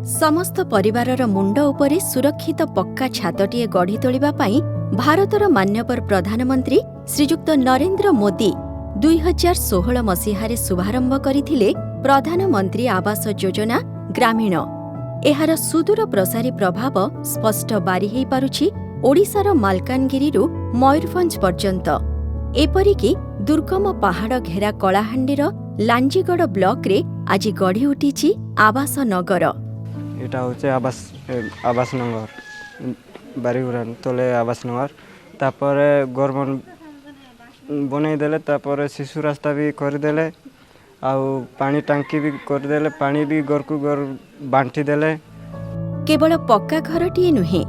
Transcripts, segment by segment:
ସମସ୍ତ ପରିବାରର ମୁଣ୍ଡ ଉପରେ ସୁରକ୍ଷିତ ପକ୍କା ଛାତଟିଏ ଗଢ଼ି ତୋଳିବା ପାଇଁ ଭାରତର ମାନ୍ୟବର ପ୍ରଧାନମନ୍ତ୍ରୀ ଶ୍ରୀଯୁକ୍ତ ନରେନ୍ଦ୍ର ମୋଦି 2016 ମସିହାରେ ଶୁଭାରମ୍ଭ କରିଥିଲେ ପ୍ରଧାନମନ୍ତ୍ରୀ ଆବାସ ଯୋଜନା ଗ୍ରାମୀଣ। ଏହାର ସୁଦୂର ପ୍ରସାରୀ ପ୍ରଭାବ ସ୍ପଷ୍ଟ ବାରି ହୋଇପାରୁଛି ଓଡ଼ିଶାର ମାଲକାନଗିରିରୁ ମୟୂରଭଞ୍ଜ ପର୍ଯ୍ୟନ୍ତ। ଏପରିକି ଦୁର୍ଗମ ପାହାଡ଼ ଘେରା କଳାହାଣ୍ଡିର ଲାଞ୍ଜିଗଡ଼ ବ୍ଲକରେ ଆଜି ଗଢ଼ି ଉଠିଛି ଆବାସ ନଗର। ଏଇଟା ହେଉଛି ଆବାସ ନଗର, ବାରିଗୁଡ଼ା ତଳେ ଆବାସ ନଗର। ତାପରେ ଗଭର୍ଣ୍ଣମେଣ୍ଟ ବନେଇଦେଲେ, ତାପରେ ଶିଶୁ ରାସ୍ତା ବି କରିଦେଲେ, ଆଉ ପାଣି ଟାଙ୍କି ବି କରିଦେଲେ, ପାଣି ବି ଘରକୁ ଘର ବାଣ୍ଟି ଦେଲେ। କେବଳ ପକ୍କା ଘରଟିଏ ନୁହେଁ,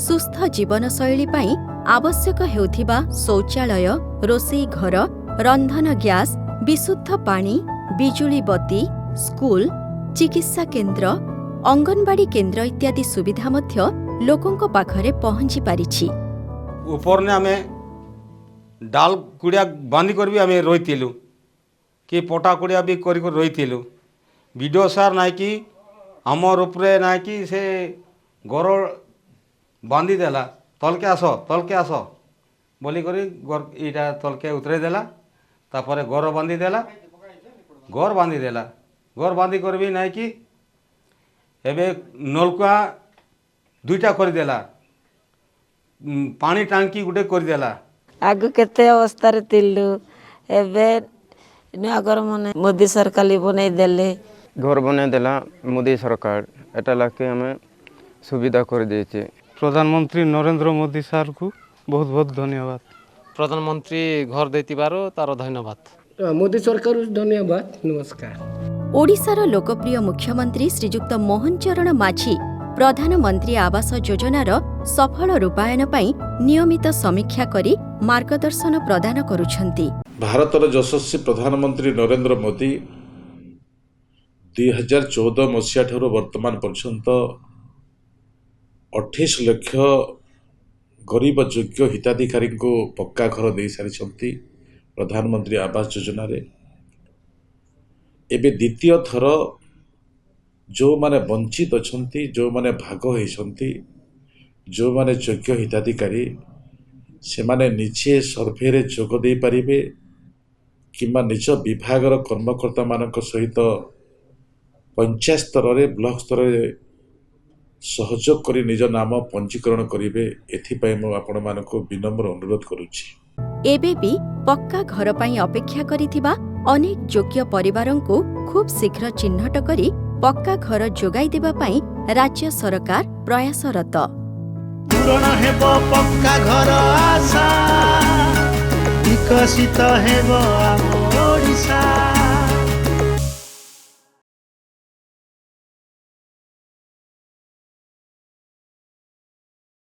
ସୁସ୍ଥ ଜୀବନଶୈଳୀ ପାଇଁ ଆବଶ୍ୟକ ହେଉଥିବା ଶୌଚାଳୟ, ରୋଷେଇ ଘର, ରନ୍ଧନ ଗ୍ୟାସ୍, ବିଶୁଦ୍ଧ ପାଣି, ବିଜୁଳି ବତି, ସ୍କୁଲ, ଚିକିତ୍ସା କେନ୍ଦ୍ର, ଅଙ୍ଗନବାଡ଼ି କେନ୍ଦ୍ର ଇତ୍ୟାଦି ସୁବିଧା ମଧ୍ୟ ଲୋକଙ୍କ ପାଖରେ ପହଞ୍ଚି ପାରିଛି। ଉପରନେ ଆମେ ଡାଲ କୁଡ଼ିଆ ବାନ୍ଧି କରି ବି ଆମେ ରହିଥିଲୁ କି ପଟା କୁଡ଼ିଆ ବି କରି କରି ରହିଥିଲୁ। ବିଡ଼ିଓ ସାର୍ ନାଇକି ଆମର ଉପରେ ନାଇକି ସେ ଘର ବାନ୍ଧିଦେଲା। ତଲକେ ଆସ, ତଲକେ ଆସ ବୋଲିକରି ଘର ଏଇଟା ତଲକେ ଉତରେଇ ଦେଲା। ତାପରେ ଘର ବାନ୍ଧିଦେଲା, ଘର ବାନ୍ଧିଦେଲା। ଘର ବାନ୍ଧି କରି ବି ନାଇକି ଏବେ ନଳକୂଆ ଦୁଇଟା କରିଦେଲା, ପାଣି ଟାଙ୍କି ଗୋଟେ କରିଦେଲା। ଆଗୁ କେତେ ଅବସ୍ଥାରେ ଥିଲୁ, ଏବେ ନୂଆ ଘର ମାନେ ମୋଦି ସରକାର ବନେଇ ଦେଲେ। ଘର ବନେଇ ଦେଲା ମୋଦି ସରକାର, ଏଟା ଲାଗି ଆମେ ସୁବିଧା କରିଦେଇଛି। ପ୍ରଧାନମନ୍ତ୍ରୀ ନରେନ୍ଦ୍ର ମୋଦି ସାର୍କୁ ବହୁତ ବହୁତ ଧନ୍ୟବାଦ। ପ୍ରଧାନମନ୍ତ୍ରୀ ଘର ଦେଇଥିବାରୁ ତାର ଧନ୍ୟବାଦ। ମୋଦି ସରକାର ଧନ୍ୟବାଦ, ନମସ୍କାର। ଓଡ଼ିଶାର ଲୋକପ୍ରିୟ ମୁଖ୍ୟମନ୍ତ୍ରୀ ଶ୍ରୀଯୁକ୍ତ ମୋହନ ଚରଣ ମାଝୀ ପ୍ରଧାନମନ୍ତ୍ରୀ ଆବାସ ଯୋଜନାର ସଫଳ ରୂପାୟନ ପାଇଁ ନିୟମିତ ସମୀକ୍ଷା କରି ମାର୍ଗଦର୍ଶନ ପ୍ରଦାନ କରୁଛନ୍ତି। ଭାରତର ଯଶସ୍ୱୀ ପ୍ରଧାନମନ୍ତ୍ରୀ ନରେନ୍ଦ୍ର ମୋଦି 2014 ମସିହା ଠାରୁ ବର୍ତ୍ତମାନ ପର୍ଯ୍ୟନ୍ତ 28 ଲକ୍ଷ ଗରିବ ଯୋଗ୍ୟ ହିତାଧିକାରୀଙ୍କୁ ପକ୍କା ଘର ଦେଇସାରିଛନ୍ତି ପ୍ରଧାନମନ୍ତ୍ରୀ ଆବାସ ଯୋଜନାରେ। ଏବେ ଦ୍ୱିତୀୟ ଥର ଯେଉଁମାନେ ବଞ୍ଚିତ ଅଛନ୍ତି, ଯେଉଁମାନେ ଭାଗ ହୋଇଛନ୍ତି, ଯେଉଁମାନେ ଯୋଗ୍ୟ ହିତାଧିକାରୀ, ସେମାନେ ନିଜେ ସର୍ଭେରେ ଯୋଗ ଦେଇପାରିବେ କିମ୍ବା ନିଜ ବିଭାଗର କର୍ମକର୍ତ୍ତାମାନଙ୍କ ସହିତ ପଞ୍ଚାୟତ ସ୍ତରରେ, ବ୍ଲକ ସ୍ତରରେ ସହଯୋଗ କରି ନିଜ ନାମ ପଞ୍ଜୀକରଣ କରିବେ। ଏଥିପାଇଁ ମୁଁ ଆପଣମାନଙ୍କୁ ବିନମ୍ର ଅନୁରୋଧ କରୁଛି। ଏବେ ବି ପକ୍କା ଘର ପାଇଁ ଅପେକ୍ଷା କରିଥିବା ଅନେକ ଯୋଗ୍ୟ ପରିବାରଙ୍କୁ ଖୁବ୍ ଶୀଘ୍ର ଚିହ୍ନଟ କରି ପକ୍କା ଘର ଯୋଗାଇ ଦେବା ପାଇଁ ରାଜ୍ୟ ସରକାର ପ୍ରୟାସରତ। ପୂରଣ ହେବ ପକ୍କା ଘର ଆଶା, ବିକଶିତ ହେବ ଆମ ଓଡ଼ିଶା।